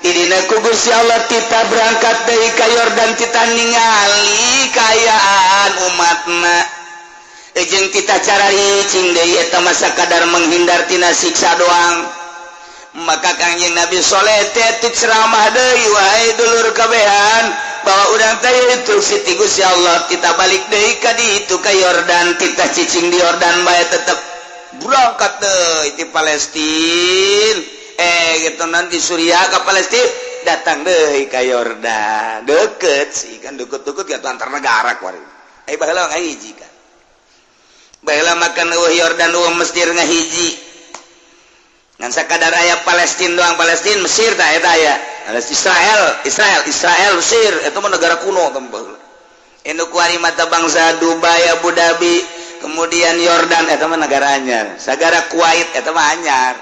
Idina ku Gusti Allah tita berangkat dari ka Yordan, tita ningali kaayaan umatna jeung kita cara cing deui eta masa kadar menghindar tina siksa doang. Maka Kangjeng Nabi Soleh teh ceramah deui, "Wahai dulur kabehan, bahwa urang teh instruksi ti Gusti Allah, kita balik deui ka ditu ka Yordan, kita cicing di Yordan bae." Tetep berangkat deui di Palestina, gitu, nanti Suriah ke Palestina, datang deui ka Yordan. Deket sih kan, deket-deket gitu antar negara kuari. Baheula ngahiji kan, baheula makan eueuh Yordan, eueuh Mesir, ngahiji ngan sakadar aya Palestina doang. Palestina, Mesir tah eta aya Israel, Israel, Israel, Mesir itu mah negara kuno teh baheula. Induk kuari mata bangsa Dubai, Abu Dhabi, kemudian Yordan eta mah negara anyar. Sagara Kuwait eta mah anyar,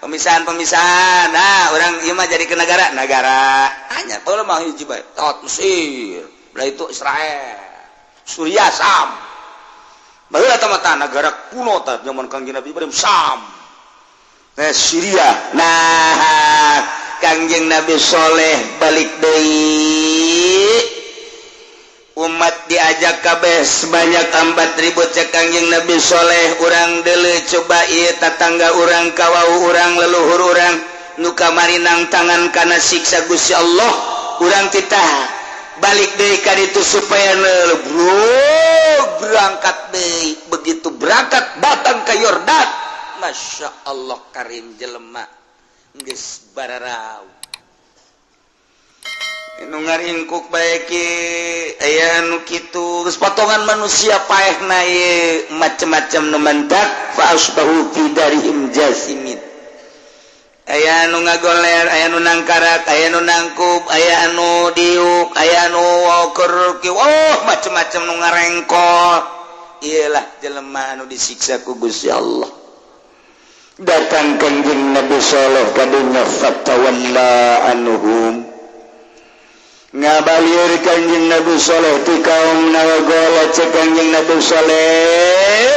pemisahan-pemisahan. Nah, orang ieu mah jadi ke negara negara anyar. Baheula mah hiji bae tot, Mesir belah itu, Israel, Suriah, Sam. Baheula tah mah negara kuno tah zaman Kangjeng Nabi Ibrahim, Sam. Nah, Syria. Nah, Kangjeng Nabi Soleh balik deui, umat diajak kabeh sebanyak 4000. Cek Kangjeng Nabi Soleh, "Urang deuleu coba ieu tatangga urang, kawau urang, leluhur urang nu kamari nangtangan kana siksa Gusti Allah. Urang titah balik deui ka ditu supaya bro." Berangkat deui. Begitu berangkat datang ke Yordan, Masya Allah Karim, jelema geus bararau nu ngaringkuk bae aya nu kitu, geus potongan manusia paehna ieu macem-macem. Nu mantak fa asbahu fi darihim jasimin. Aya anu ngagoler, aya nu nangkarak, aya nu nangkub, aya anu diuk, aya anu keur, oh, macem-macem nu ngarengkol. Iyalah jelema anu disiksa ku Gusti Allah. Datang Kanjeng Nabi Saleh kadunya, fatawalla anhum, ngabalir Kanjeng Nabi Saleh ti kaum nawagola. Cek Kanjeng Nabi Saleh,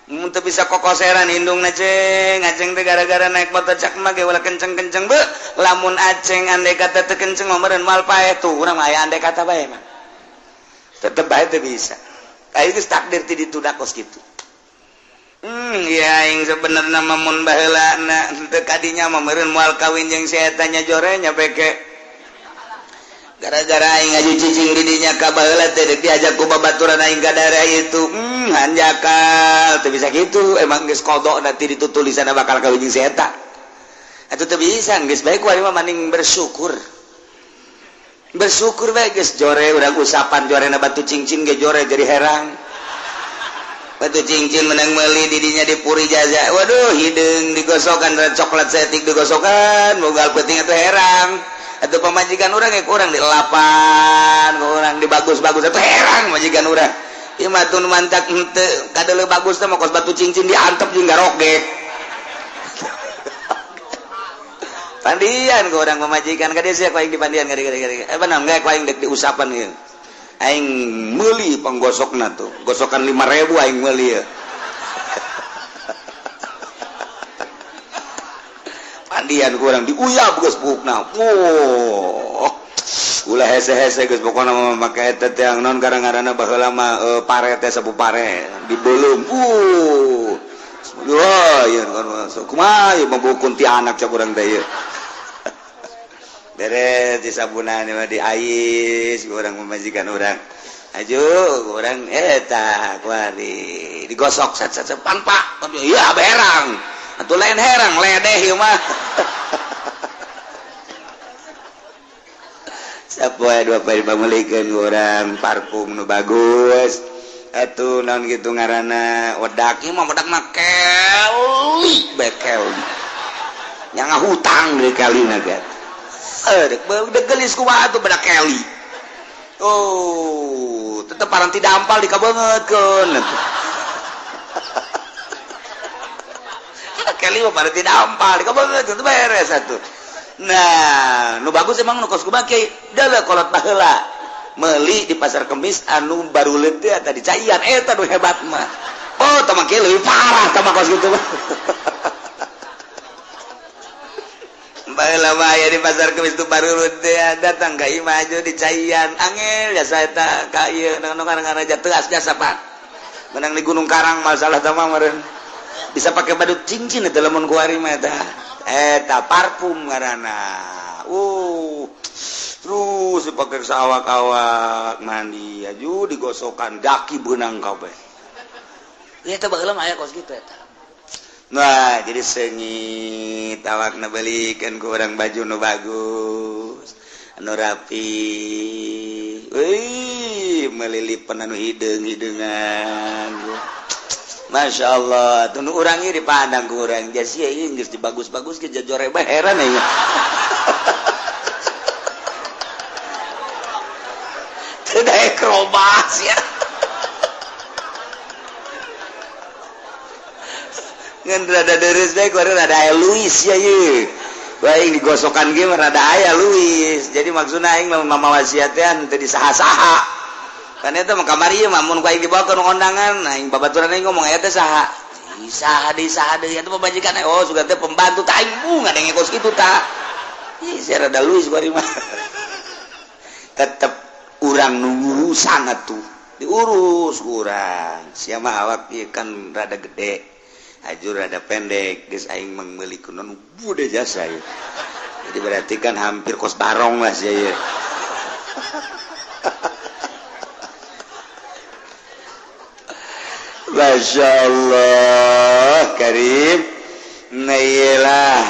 Mun teu bisa kokoseran indungna ceng, aceng teh gara-gara naik motor cak mah ge ulah kenceng-kenceng be. Lamun aceng andai kata teu kenceng mah meureun moal paeh tuh, urang mah aya andai kata bae mah. Tetep bae teu bisa. Aing geus takdir ti ditu da kos kitu. Ya aing sebenarnya mah mun baheulana teu kadinya mah meureun moal kawin jeung si eta nya jore nya beke. Gara-gara aing ngaju cicing di dinya ka baheula teh deuk diajak ku babaturan aing ka daerah itu. Hanjakal teu bisa kitu, emang geus kodok nanti ditu tulisanna bakal kawin jeung si eta. Atuh teu bisa geus bae ku aing mah maning bersyukur. Bersyukur bae geus jore urang usapan jorena batu cincin ge jore jadi herang. Batu cincin menang meuli di dinya di puri jaza. Waduh hideung digosokan coklat setik digosokan mogal peuting atuh herang. Atau pemajikan orang ya kurang di lapan, kurang di bagus-bagus atau herang majikan orang. Ieu mah tun mantak henteu kadeuleu bagus teh mah kos batu cincin diantep jeung garogek. Pandian ku urang pemajikan ka dieu sia ku aing dipandian ka dieu. Eh benar geus ku aing deuk diusapan ieu. Aing meuli panggosokna tuh, gosokan 5.000 aing meuli ieu. Pandian kurang diuyap geus buukna. Wah. Ulah hese-hese geus pokona mah make eta teh naon gara-garana baheula mah pare teh sapu pare dibeuleum. Wah, ieu kan kumaha ieu mah bukun ti anak cak urang teh ieu. Beres disabunan mah diais urang pamajikan urang. Aju urang eta kuari digosok sat-sat pampak. Iya berang. Atuh lain herang ledeh ieu mah. Sapoe dua poe dipameulikeun urang parfum nu bagus. Atuh naon kitu ngaranna wedak ieu mah wedak mah keli bekel. Nya ngahutang deui kalina ge. Deuk deuk geulis kumaha atuh bedak keli. Oh, tetep paranti dampal dikabeungeutkeun. Kali mah pada tidak ampal, dikabeungeut itu beres atuh. Nah, nu bagus emang nu kos kumaha kiai, deuleu kolot baheula. Meuli di pasar Kemis anu baruleut teh eta dicaian eta nu hebat mah. Oh, tah mah kieu leuwih parah tah mah kos kitu mah. Baheula mah aya di pasar Kemis tu baruleut teh datang ka imah aju dicaian angel jasa eta ka ieu nu ngaranna teas jasa Pak. Menang di Gunung Karang masalah tah mah meureun. Bisa pakai badut cincin eta lamun kuari mah eta. Eta parfum ngaranna. Terus dipake saawak-awak mandi aju digosokan daki beunang kabeh. Ieu teh baheula mah aya kos kitu eta. Nah, jadi seungit awakna beulikeun ku urang baju nu bagus, anu rapi. Euy, meulilipan anu hideung-hideungan. Masya Allah, tunu urang ieu dipandang ku urang jasi ieu geus dibagus-bagus ge jajore bae heran aing. Teu daek robas ya. Ngan rada deureuh deui ku rada aya Luis ya ieu. Bae digosokan ge mah rada aya Luis. Jadi maksudna aing mah mamawa sia teh teu disaha-saha. Kan eta mah kamari ieu mah mun ku aing dibawa ke undangan, aing babaturan aing ngomong aya teh saha? Saha deui saha deui eta pamajikan oh sugan teh pembantu tah aing bunga denge kos kitu tah. Ih sia rada luis bari mah. Tetep urang nu ngurusan atuh. Diurus urang. Sia mah awak ieu kan rada gede. Ajur rada pendek geus aing mah meuli kunon bude jasa ieu. Jadi berarti kan hampir kos barong lah sia ieu. Masya Allah Karim. Nah iyalah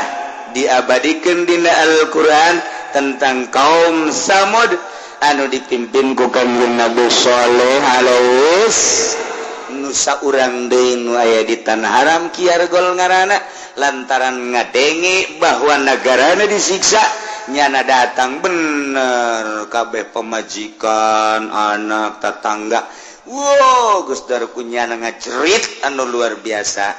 diabadikan dina Al-Quran tentang kaum Samud anu dipimpin ku Kangjeng Nabi Shaleh alaihi nusa urang deui nu aya di tanah haram Kiargol ngaranna lantaran ngadenge bahwa nagarana disiksa nyana datang bener kabeh pemajikan anak tetangga. Wow, geus darku nyana ngacerit anu luar biasa.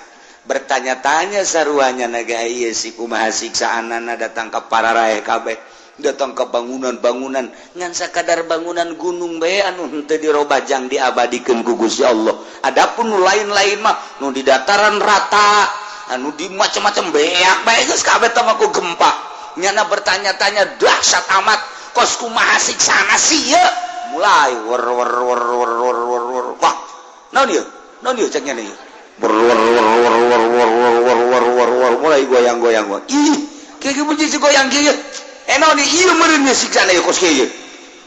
Bertanya-tanya saruanya naga ieu si kumaha siksaanana datang ka para raeh kabeh. Datang ke bangunan-bangunan ngan sakadar bangunan gunung bae anu henteu dirobah jang diabadikeun ku Gusti Allah. Adapun nu lain-lain mah, nu di dataran rata, anu di macam-macam, beak bae geus kabeh teh ku gempa. Nyana bertanya-tanya, dahsyat amat, kos kumaha siksana sih ye? Mulai wer wer wer wer wer wer wer, wah, naon ieu, naon ieu, cek nyana ieu, wer wer wer wer wer wer wer wer wer wer wer, mulai goyang-goyang. Ih, kieu kieu goyang kieu, eh, naon ieu, meureun siksana ieu kos kieu,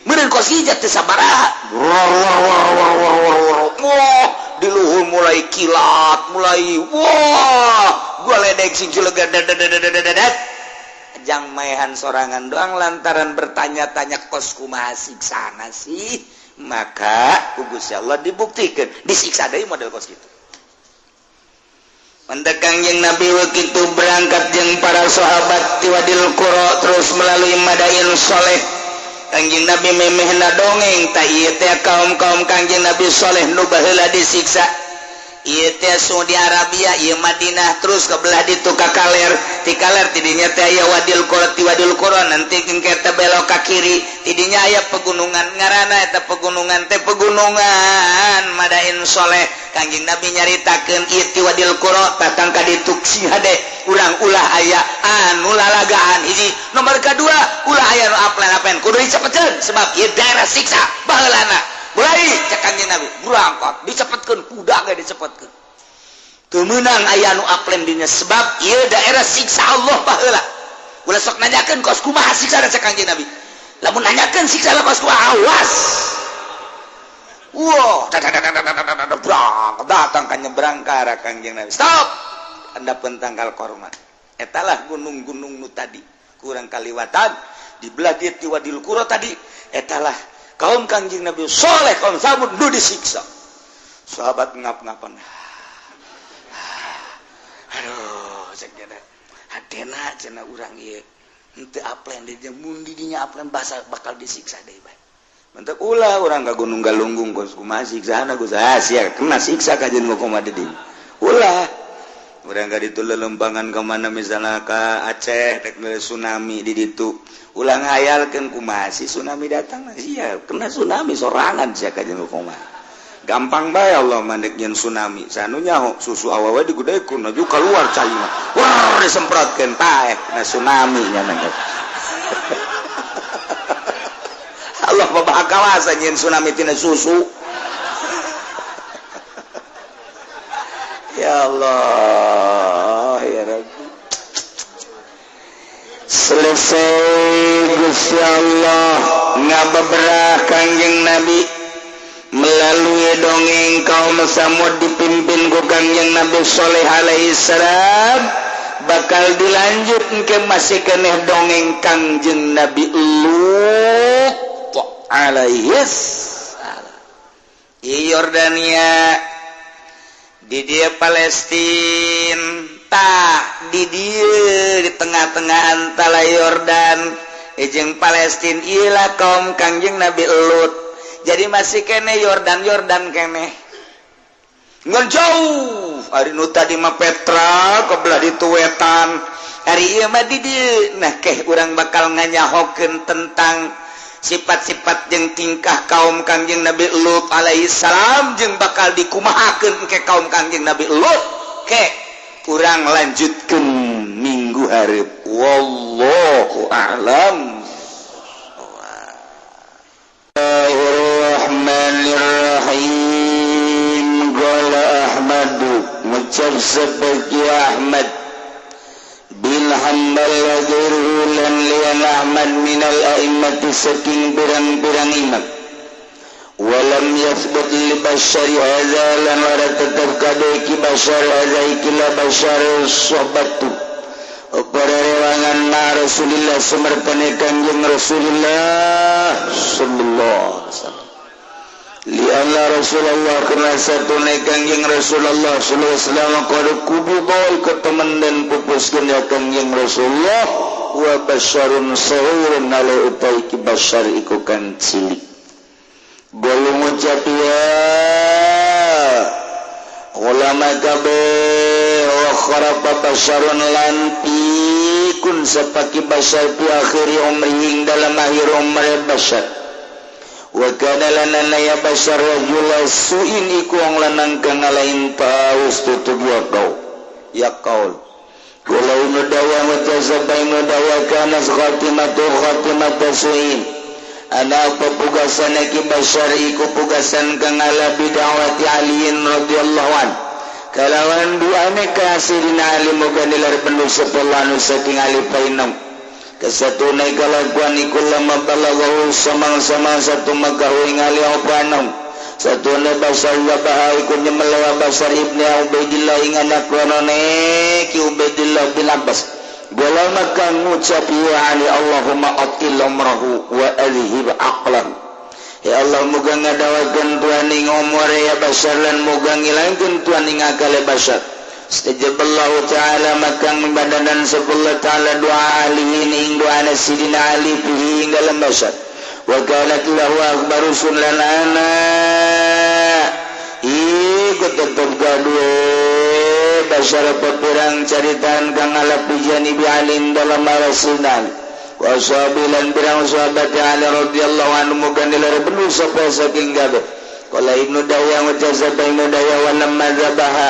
meureun kos ieu teh sabaraha, wer wer wer wer wer wer wer, wah, di luhur mulai kilat, mulai wah, gua ledek sing cilegan jang maehan sorangan doang. Lantaran bertanya-tanya kos kumaha siksana sih, maka ku Gusti Allah dibuktikan disiksa deui model kos kitu. Mentek Kangjeng Nabi begitu berangkat jeung para sahabat ti Wadil Qura terus melalui Madain Soleh. Kangjeng Nabi memehna dongeng, tah ieu teh kaum-kaum Kangjeng Nabi Soleh nu baheula disiksa. Ieu teh Saudi Arabia, ieu Madinah, terus ke belah ditu ka kaler, ti kaler tidinya teh aya Wadil Qura, ti Wadil Qura nanti engke teh belok ka kiri, tidinya aya pegunungan, ngaranna eta pegunungan teh pegunungan Madain Soleh. Kangjeng Nabi nyaritakeun ieu ti Wadil Qura datang ka ditu, sing hade urang ulah aya anu lalagaan hiji, nomor kedua ulah aya nu aplen-aplen, kudu dicepetkeun sebab ieu daerah siksa baheulana. Mulai cek Kangjeng Nabi berangkat, dicepetkeun, kuda ge dicepetkeun, teu meunang aya nu aplen dinya sebab ieu daerah siksa Allah baheula. Ulah sok nanyakeun kos kumaha siksa, cek Kangjeng Nabi, lamun nanyakeun siksa kos kumaha, awas. Wah, datang kan nyebrang ke arah Kangjeng Nabi, stop, anda pentangkal korma, etalah gunung-gunung nu tadi kurang kaliwatan di belah dieu ti Wadil Qura tadi, etalah kaum Kangjeng Nabi Soleh, kaum Samud nu disiksa. Sahabat ngap-ngapan, aduh, cek dia, hatena cenah urang ieu henteu aplen di mun di dinya aplen basa bakal disiksa deui bae. Mentek ulah urang ka Gunung Galunggung, kos kumaha siksana Gus, ah sia kena siksa kajeun kumaha di dinya. Ulah urang ka ditu lelempangan ka mana, misalnya ka Aceh, rek tsunami di ditu, ulah ngayalkeun kumaha sih tsunami datang, sia kena tsunami sorangan sia kajeun kumaha. Gampang bae Allah mandek nyeun tsunami, sanu nyaho susu awewe digudekeun aju keluar cai mah, wah, disemprotkeun, paeh kena tsunami nya. Allah mah kawasa nyeun tsunami tina susu. Ya Allah ya Rabbi, selesai Gusti Allah ngabeberah Kangjeng Nabi melalui dongeng kaum Samud dipimpin ku Kangjeng Nabi Soleh alaihi salam, bakal dilanjut ke masih keneh dongeng Kangjeng Nabi Lut alaihi salam. Di Yordania, di dia Palestina, tah di dia di tengah-tengah antara Yordan jeung Palestina ilah kaum Kangjeng Nabi Lut. Jadi masih kene Yordan, Yordan kene ngan jauh. Ari nu tadi mah Petra ke belah ditu wetan, ari ieu mah di dieu. Nah, keh urang bakal nganyahokeun tentang sifat-sifat jeung tingkah kaum Kangjeng Nabi Lut alaihi salam jeung bakal dikumahakeun ke kaum Kangjeng Nabi Lut. Ke urang lanjutkeun minggu hareup, wallahu a'lam. Bismillahirrahmanirrahim. Qala Ahmadu, ngucap seperti Ahmad bin Hanbal, wa ghairuhu lan liyan Ahmad, minal a'immati saking pirang-pirang imam, walam yathbut li basyari hadza lan ora tetep kade ki basyar hadza ikilah basyar sohbatu para rewangan ma Rasulillah sumertane Kangjeng Rasulullah sallallahu alaihi wasallam. Lianna Rasulullah kena satu Kangjeng Rasulullah sallallahu alaihi wasallam qad kubida ketemen dan pupuskeun ya Kangjeng Rasulullah wa basyarun saghirun ala utai ki basyar iku kan cilik. Golong ngucap ya Ulama kabeh wa kharafa basharun lan pikun sapaki bashar fi akhiri umrihi dalam akhir umur bashar. Wa kana lana ya bashar rajula su'in iku wong lanang kang ngalain taus tutug ya kau ya kaul. Walau nudawa wa tazabainu dawa kana khatimatu khatimatu su'in. Ana pepugasan ki bashar iku pugasan kang ala bid'awati aliin radhiyallahu an. Kalawan duane ka Sayyidina Ali moga nilar penuh sepuluh saking Ali painong. Kesatune kalakuan iku lama balaghahu samang-samang satu makahu ing Ali apa anong. Satune bashar wa baha iku nyemelewa Bashar ibni Ubaidillah ing anak lanone Ki Ubaidillah bin Abbas. Bola maka ngucap ya Ali Allahumma atil umrahu wa adhib aqlahu. Ya Allah muga ngadawakeun tuan ing umure ya Bashar lan muga ngilangkeun tuan ing akale Bashar. Istajaballahu ta'ala maka ngibadadan sepuluh ta'ala doa Ali ing doa Sidina Ali fihi ing dalam Bashar. Wa kanat lahu akhbaru lan ana iku tetep gaduh Bashar pirang caritaan kang ala pijani bi alim dalam rasulan wa sahabilan pirang sahabat Ali radhiyallahu anhu muga nilar benuh sapa saking gabe. Qala Ibnu Dawya wa jazaba Ibnu Dawya wa lamma dzabaha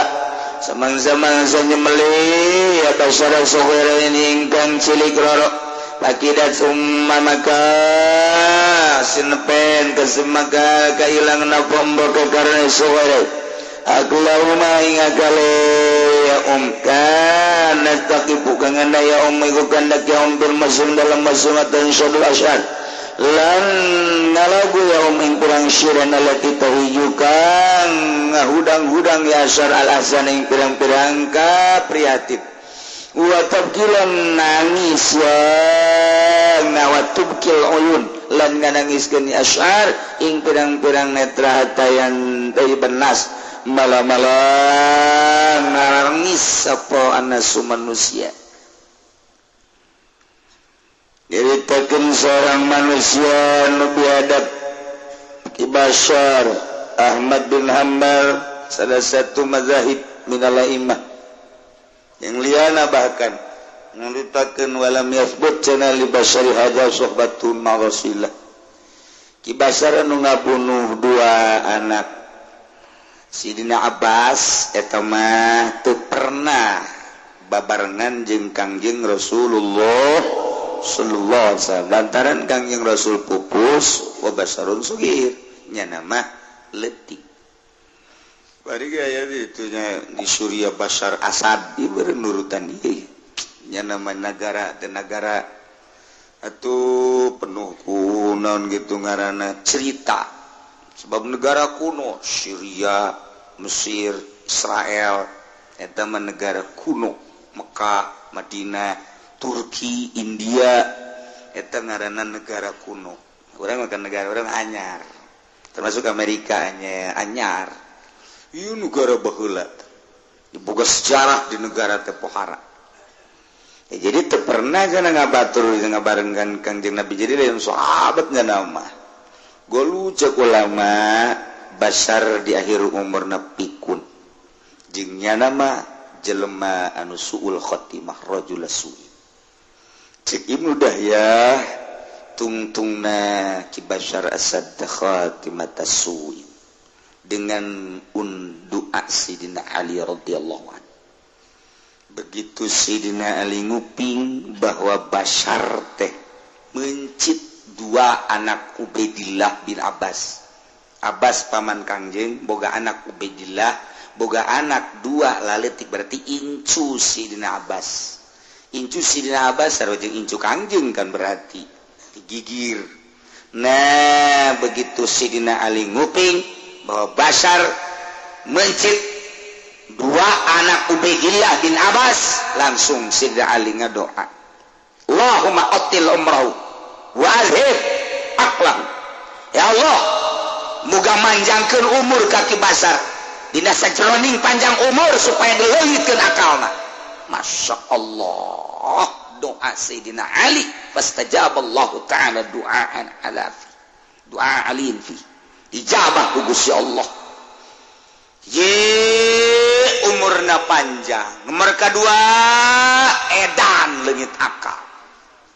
samang-samang sanyemeli ya Bashar saghira ingkang cilik roro pakidat summa maka sinepen kesemaka kailang napa mbok karena saghira Allahumma ing akale ya kana taqibu kang anda ya iku kandak ya bil masum dalam masumatan syadul asyad lan ngalagu ya ing pirang syiran alati tahiju kang ngahudang-hudang ya asyar al ahsan ing pirang-pirang kaprihatin wa tabkilan nangis ya wa tubkil uyun lan nganangiskeun asyar ing pirang-pirang netra hatayan dari benas malam-malam nangis sapa anasu manusia. Nyaritakeun seorang manusia nu biadab Ki Bashar Ahmad bin Hanbal salah satu mazahib minal a'immah yang liana bahkan nyaritakeun walam yathbut cenah li Bashari hadza suhbatun ma Rasulillah. Ki Bashar nu ngabunuh dua anak Sidina Abbas eta mah teu pernah babarengan jeung Kangjeng Rasulullah sallallahu alaihi wasallam. Lantaran Kangjeng Rasul pupus wa basarun sugir nya mah leutik. Bari ge aya ditu nya di Suriah Bashar Asad ieu nurutan ieu nya nama nagara teh nagara atuh penuh ku naon gitu ngaranna cerita. Sebab negara kuno Syria, Mesir, Israel eta mah negara kuno, Mekah, Madinah, Turki, India eta ngaranna negara kuno. Urang makan negara urang anyar. Termasuk Amerika anyar. Ieu negara baheula. Diboga sejarah di negara teh pohara. Ya, jadi teu pernah kana ngabatur ngabarengkan Kangjeng Nabi jadi lain sahabat nya mah. Golu cek ulama Bashar di akhir umurna pikun jeung nyana mah jelema anu suul khotimah rajul su'i. Cek Ibnu Dahyah tungtungna Ki Bashar Asad khatimata su'i dengan undu'a Sidina Ali radhiyallahu an. Begitu Sidina Ali nguping bahwa Bashar teh mencit dua anak Ubaidillah bin Abbas. Abbas paman Kangjeng boga anak Ubaidillah, boga anak dua laletik berarti incu Sidina Abbas. Incu Sidina Abbas sarua jeung incu Kangjeng kan berarti digigir. Nah, begitu Sidina Ali nguping bahwa Bashar mencit dua anak Ubaidillah bin Abbas, langsung Sidina Ali ngadoa, Allahumma atil umrahu wa azhib aqlahu. Ya Allah, muga manjangkeun umur kaki Bashar dina sajeroning panjang umur supaya dileungitkeun akalna. Masya Allah, doa Sayyidina Ali fastajaballahu ta'ala du'aan ala fi doa alin fi ijabah ku Gusti Allah. Ye umurna panjang, nomor kedua edan leungit akal,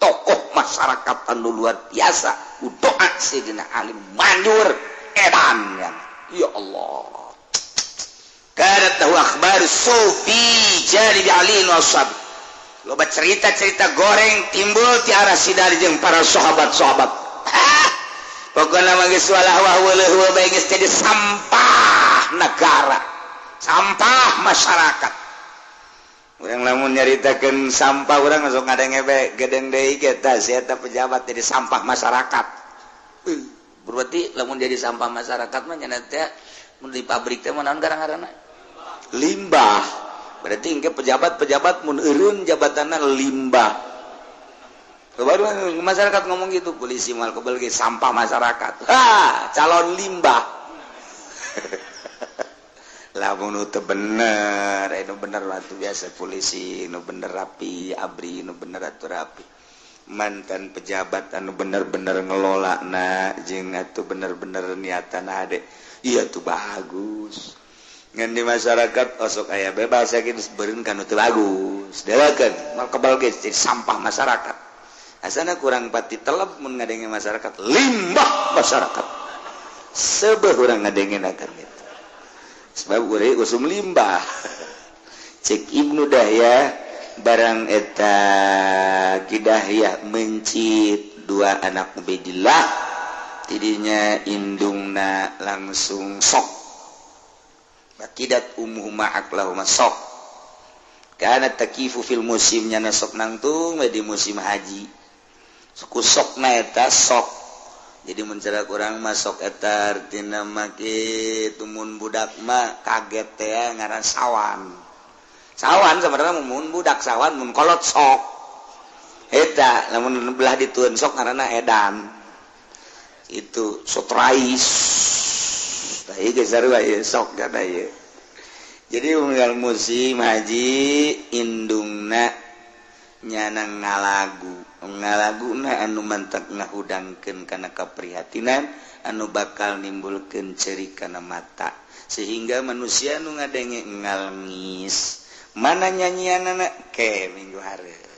tokoh masyarakat anu luar biasa. Doa Sayyidina Ali manjur edan ya, ya Allah. Kanat lahu akhbar sufi janibi Ali wa ashab. Loba cerita-cerita goreng timbul ti arah Sidari jeung para sahabat-sahabat. Pokokna mah geus walah wah weuleuh bae, geus jadi sampah negara, sampah masyarakat. Urang lamun nyaritakeun sampah, urang masuk ngadenge bae gedeng deui ge tah si eta pejabat jadi sampah masyarakat. Berarti lamun jadi sampah masyarakat mah nya teh mun di pabrik teh naon garang-garana? Limbah. Berarti engke pejabat-pejabat mun eureun jabatanna limbah. Baru masyarakat ngomong gitu, polisi mal kebel ge sampah masyarakat. Ha, calon limbah. Lamun teu bener, anu bener waktu biasa polisi nu bener rapi, ABRI nu bener atuh rapi. Mantan pejabat anu bener-bener ngelola na jeung atuh bener-bener niatan hade. Iya tuh bagus. Ngan di masyarakat osok aya bebas yakin beureun kan teu bagus. Delakeun mal kebal ge jadi sampah masyarakat. Asana kurang pati telep mun ngadenge masyarakat limbah masyarakat. Sebeh urang ngadenge akan gitu. Sebab urang usum limbah. Cek Ibnu Dahya barang eta Kidahyah mencit dua anak Ubaidillah, tidinya indungna langsung sok. Bakidat ummuhuma aklahuma sok. Kana takifu fil musim, nyana sok nangtung di musim haji. Suku sok na eta sok. Jadi mencara kurang masuk eta artina mah kitu, mun budak mah kaget teh ngaran sawan. Sawan sebenarnya mun budak sawan, mun kolot sok. Eta lamun belah ditueun sok ngaranna edan. Itu sotrais. Tah ieu geus sarua ieu sok kana ieu. Jadi unggal musim haji indungna nyana ngalagu. Ngalaguna anu mantak ngahudangkeun kana kaprihatinan anu bakal nimbulkeun ceri kana mata sehingga manusia nu ngadenge ngalngis. Mana nyanyianana ke minggu hareup.